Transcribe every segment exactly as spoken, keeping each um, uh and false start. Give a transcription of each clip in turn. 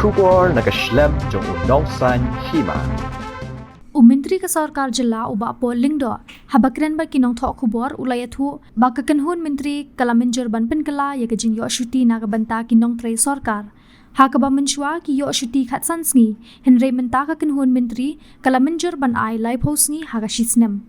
Khubor na ka shlem jong u nongsan hima. U Myntri ka Sorkar Jylla u Bah Paul Lyngdoh, haba kren bad ki nongthoh khubor u la ïathuh ba ka kynhun myntri ka la mynjur ban pynkylla ïa ka jingïoh shuti na ka bynta ki nongtrei sorkar. Ha kaba mynshuwa ki ïoh shuti khatsan sngi, hynrei mynta ka kynhun myntri ka la mynjur ban ai laiphew sngi ha ka shi snem.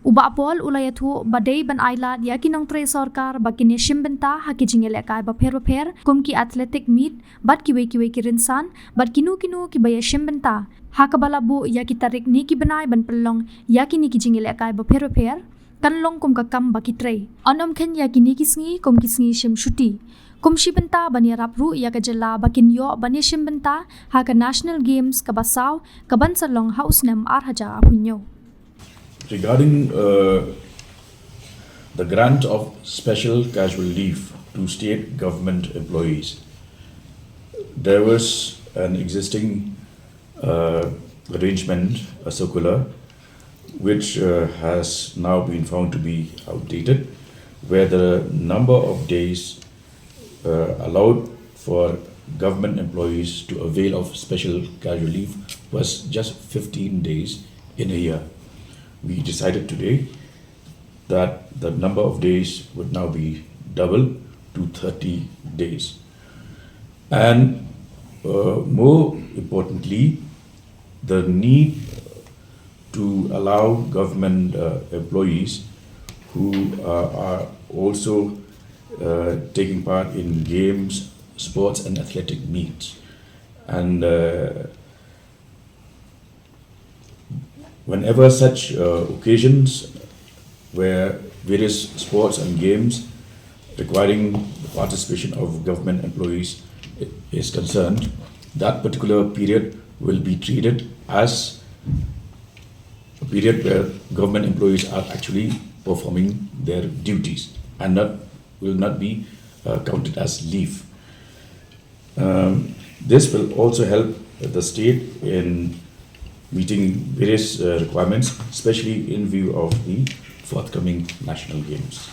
U Bah Paul u la ïathuh ba dei ban ai lad ïa ki nongtrei sorkar ba kin ïashim bynta ha ki jingïalehkai bapher bapher kum ki athletic meet bad kiwei kiwei ki rynsan bad kino kino kiba ïashim bynta. Ha kaba la buh ïa ki tarik ne ki bnai ban pynlong ïa kine ki jingïalehkai bapher bapher, kan long kum ka kam ba ki trei. Yn ym kheiñ ïa kine ki sngi kum ki sngi shim shuti. Kum shi bynta ban ïarap ruh ïa ka jylla ba kin ïoh ban ïashim bynta ha ka National Games kaba saw kaban sa long ha u snem ar hajar arphew hynñiew. Regarding uh, the grant of special casual leave to state government employees, there was an existing uh, arrangement, a circular, which uh, has now been found to be outdated, where the number of days uh, allowed for government employees to avail of special casual leave was just fifteen days in a year. We decided today that the number of days would now be doubled to thirty days. And uh, more importantly, the need to allow government uh, employees who uh, are also uh, taking part in games, sports, and athletic meets. And uh, whenever such uh, occasions where various sports and games requiring the participation of government employees i- is concerned, that particular period will be treated as a period where government employees are actually performing their duties and not will not be uh, counted as leave. Um, this will also help the state in meeting various uh, requirements, especially in view of the forthcoming national games.